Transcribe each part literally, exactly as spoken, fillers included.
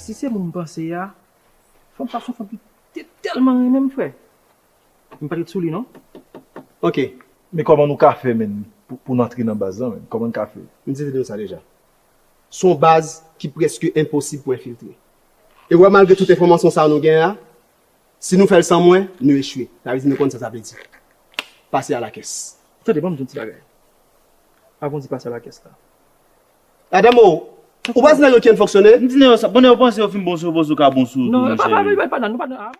Si se moun m panse a, fanm sa se yon fanm ki te tèlman renmen m, frè. M pa t ret sou li, non. Ok. Men kòman nou ka fè, menn, pou, pou n antre nan baz lan, menn? Kòman n ka fè? M di tande nou sa deja. Se yon baz ki prèske enposib pou enfiltre. E w wè, malgre tout enfòmasyon sa a nou genyen a, si nou fè l san mwen, nou echwe. Sa vle di nou konn sa sa vle di. Pase a la kès. Tande, ban m di yon ti bagay. Avan w di pase a la kès la. Adamo, ou pa di nèg yo ki konn fonksyone? M di nèg yo sa, bon, nèg yo panse yo fin bon sou yo, panse yo ka bon sou yo tou, monchè. Non, pa, pa, pa, pa, pa, nou pa nan.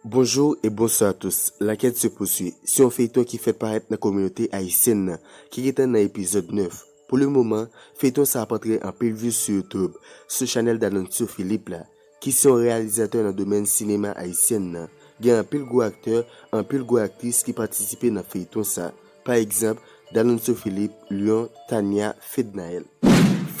Bonjour et bonsoir à tous. L'enquête se poursuit. Se yon feyton ki fèt parèt nan kominote ayisyèn nan, ki gentan nan epizòd nèf. Pou le moman, feyton sa ap antre anpil views sou YouTube, sou chanèl Danoncio Philippe la, ki se yon reyalizatè nan domèn sinema ayisyèn nan. Gen anpil gwo aktè, anpil gwo aktris ki patisipe nan feyton sa. Pa egzanp, Danoncio Philippe, Lion, Tania, Fednaelle.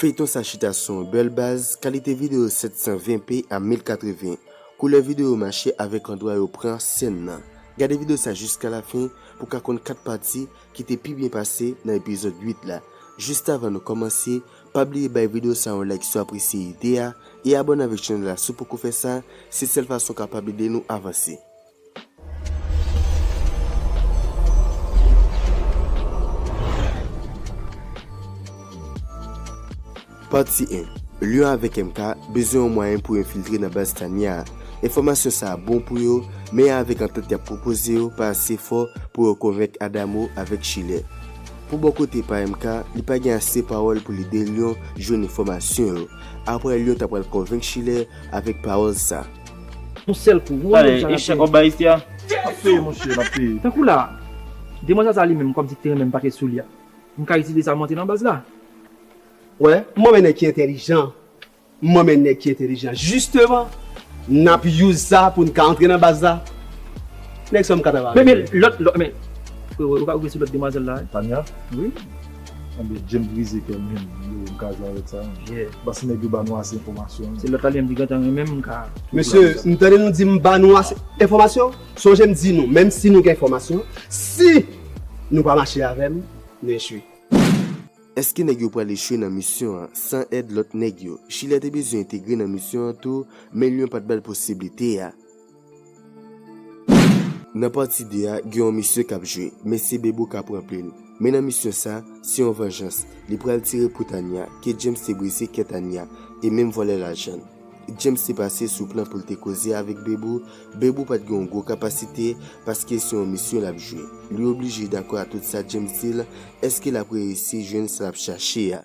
Feyton sa chita sou yon bèl baz, kalite videyo sèt san ven p a mil katreven. Koulè videyo mache avèk andwa yo pran sèn nan. Gade videyo sa jiska lafen pou w ka konn kat pati ki te pi byen pase nan epizòd uit la. Jis avan nou kòmanse, pa bliye bay videyo sa yon like si w apresye ide a e abòne avèk chanèl la si w poko fè sa, se sèl fason w kapab ede nou avanse. Pati en. Lion avèk M K bezwen yon mwayen pou yo enfiltre nan baz Tania a. Enfòmasyon sa a bon pou yo, men avèk antant y ap pwopoze yo pa ase fò pou yo konvenk Adamo avèk Chilè. Pou bò kote pa M K, li pa gen ase pawòl pou l ede Lion jwenn enfòmasyon yo. Apre Lion ta pral konvenk Chilè avèk pawòl sa. Yon sèl kou, yon lòt jan l ap echèk w ap bay isi a. L ap peye monchè, l ap peye. Tankou la, demwazèl sa li menm kòmsi ki te renmen m pa t ret sou li a. M ka itilize sa monte nan baz la. Wè, m renmen nèg ki entèlijan. M renmen nèg ki entèlijan. Jisteman, n ap use sa pou n ka antre nan baz la. Nèg sa m ka travay avèk yo. Men, men, lòt, lòt, men, frero, ou ka ouvri sou lòt demwazèl la, wi. Tania? Wi. Ebyen, James brize kè m menm, m ka jwe avèk sa. Yeah. Paske nèg yo ba nou ase enfòmasyon. Se lòt la li menm ki gentan renmen m, m ka. Mesye, m tande nou di m ba nou ase enfòmasyon. Sonje m di nou, menm si nou gen enfòmasyon, si nou pa mache avè m, nou echwe. Èske nèg yo pral echwe nan misyon an san èd lòt nèg yo? Chilè te bezwen entegre nan misyon an tou, men Lion pa t ba l posiblite a. Nan pati de a, gen yon misyon k ap jwe, men se Bebou k ap ranpli l. Men nan misyon sa, se yon vanjans. Li pral tire pou Tania, ke James te brize kè Tania, e menm vòlè lajan l. James te pase sou plan pou l te koze avèk Bebou. Bebou pa t gen yon gwo kapasite, paske se yon misyon l ap jwe. Li oblije dakò a tout sa James di l, èske l ap reyisi jwenn sa l ap chache a?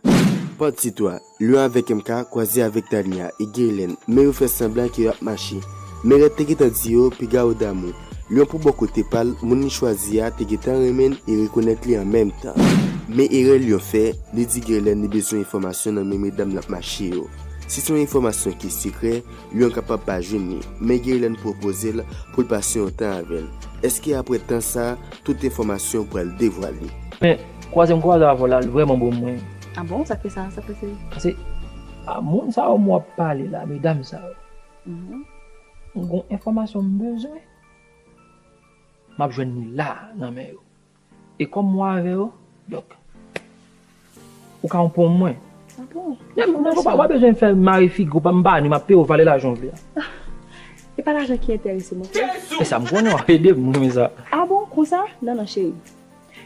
Pati twa. Lion avèk M K kwaze avèk Tania e Gaylene, men yo fè sanblan ke y ap mache. Men Rèd te gentan di yo piga yo damou. Lion pou bò kote pa l, moun li chwazi a te gentan renmen l e rekonèt li an menm tan. Men erè Lion fè, li di Gaylene li bezwen enfòmasyon nan men medam l ap mache yo. Si se yon enfòmasyon ki sekrè, Lion kapab pa jwenn li, men Gaylene pwopoze l pou l pase yon tan avè l. Èske apre tan sa, tout enfòmasyon pral devwale? Men, kwaze m kwaze avè w la, l vrèman bon pou mwen. A bon? Sa k fè sa? Sa k pase? Paske, a, moun sa yo m w ap pale la, medam sa yo, m gon enfòmasyon m bezwen, m ap jwenn li la, nan men yo. E kòm m wè avè yo, donk, ou ka yon pon mwen. A bon? Ou pa bezwen fè mare figi w, m pa ni, m ap peye w valè lajan w vle a. E pa lajan ki enterese m, oke? E sa m konnen, w ap ede m, m renmen sa. A bon, konsa? Non, non, cheri.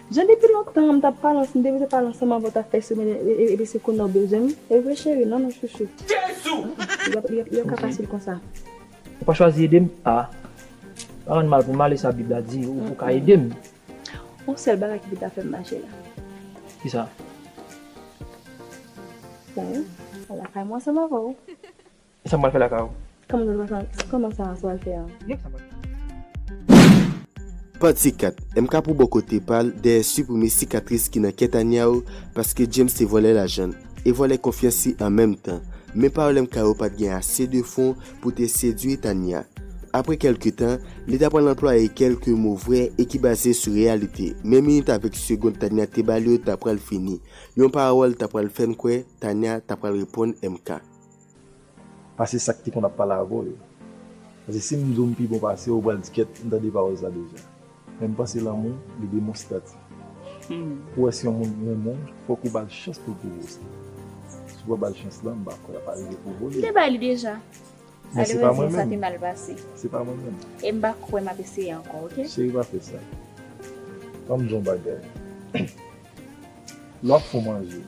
Jan depi lontan, m t ap pale ansanm, m te bezwen pale ansanm avè w, t ap fè semèn, e, e, e, epi se kounye a w bezwen m. E vre, cheri, non, non, chouchou. Jezi! Li p ap, li p ap, li p ap ka fasil konsa. Ou pa chwazi ede m? A. Pa rann mal pou mal, e sa Bib la di, ou, ou ka ede m. Yon sèl bagay ki pou ta fè m mache la. Kisa? Bon, al lakay mwen ansanm avè w. E sa m pral fè lakay ou? Kòman sa, kòman sa, sa w pral fè a? Gen sa m pral fè. Pati kat. M K pou bò kote pa l dèyè siprime sikatris ki nan kè Tania yo paske James te vòlè lajan l e vòlè konfyans li an menm tan. Men pawòl M K yo pa t gen ase de fon pou te sedwi Tania. Apre kèlke tan, li ta pral anplwaye kèlke mo vrè e ki baze sou reyalite. Men minit avèk segonn Tania te ba l yo ta pral fini. Yon pawòl ta pral fè n kwè Tania ta pral reponn M K. Pase sa k te konn ap pale avè w yo. Paske si m di w m pi bon pase w, ou pral di kèt, m tande pawòl sa deja. Men m panse lanmou, li demonstratif. Pou w wè si yon moun renmen w, fòk ou ba l chans pou l pwouve w sa. Si Ou pa ba l chans lan, m pa kwè l ap rive pou vole. M te bay li deja. Men se pa mwen Malerezman, sa te menm. Mal pase. Se pa mwen menm. E m pa kwè m ap eseye ankò, oke? Cheri, pa fè sa. Ban m di w yon bagay. Lè w ap fè yon manje,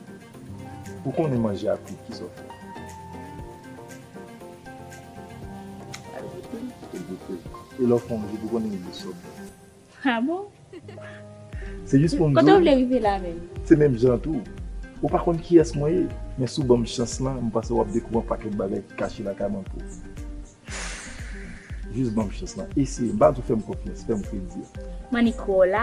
ou konnen manje a kwit, kisa w fè? E lè w fè yon jip, ou konnen li sòt. Ah bon? Se jis pou m Kote w di vle w, rive la menm? Se menm jan tou. Ou pa konn kiyès mwen ye, men si w ban m chans lan, m panse w ap dekouvri yon pakèt bagay ki kache lakay mwen pou ou. Jis ban m chans lan. Eseye. M pa di w fè m konfyans, fè m kredi. M annik wè w la,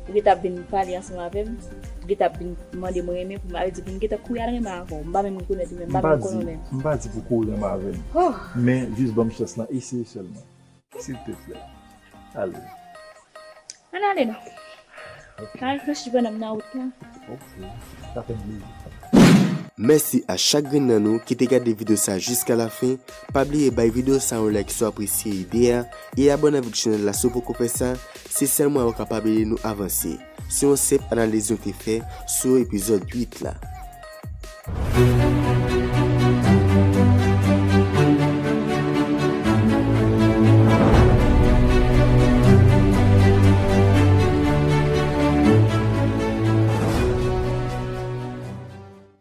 ou gentan ap vin pale ansanm avè m, ou gentan ap vin mande m renmen pou m, sa vle di pou m gentan kouri al renmen avè w. M pa menm rekonèt ou menm, m M pa pa menm konnen w di, menm. M pa di pou kouri renmen avè m. Oh, Men jis ban m chans lan, eseye sèlman. Silteplè. Ale. Ann ale non. Ka reflechi pandan m nan wout la. Ok. Sa fè m plezi. Mèsi a chak grenn nan nou ki te gade videyo sa jiska lafen. Pa bliye bay videyo sa yon like si w apresye ide a e abòne avèk chanèl la si w poko fè sa. Se sèl mwayen w kapab ede nou avanse. Se yon senp analiz nou te fè sou epizòd uit la.